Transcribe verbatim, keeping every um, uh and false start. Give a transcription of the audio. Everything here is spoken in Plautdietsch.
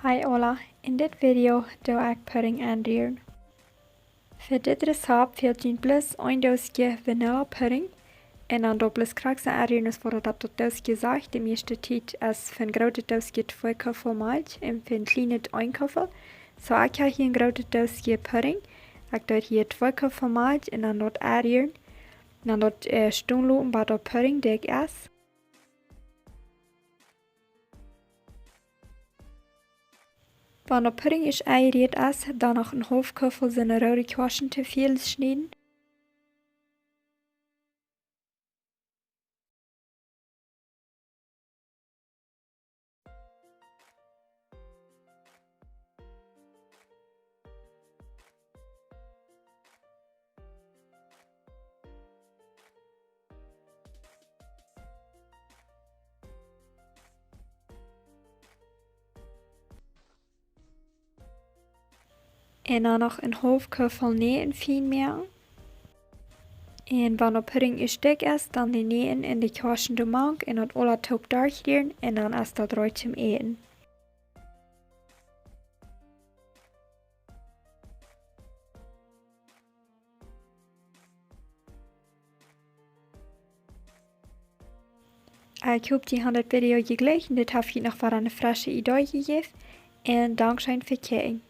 Hoi aula, en dit Video doo ekj Pudding enrieren. Fa dit Rezept fält junt bloos een Dooskje Vanilla Pudding un dan daut bloos krakjt soo enrieren aus waut daut Dooskje sajcht. De mieeschte Tiet es fa een grootet Dooskje twee Kuffel Malkj un fa een kjlienet een Kuffel. Soo, ekj hab hia een grootet Dooskje Pudding. Ekj doo hia twee Kuffel Malkj un dan daut enrieren. Dan daut, äh, stonen loten bat daut Pudding dikj es. Wan de Pudding ieescht enrieet es, dan noch een haulf Kuffel soone roode Kjoaschen to väl schnieden. Un dan noch een haulf Kuffel Näaten fien moaken. Un wan de Pudding ieescht dikj es, dan de Näaten un de Kjoaschen doamank un daut aula toop derchrieren un dan es daut reed toom äten. Ekj hop, jie haben dit Video jejlikjt un dit haft junt noch wada eene fresche Idee jejäft. Un dankscheen fa kjikjen.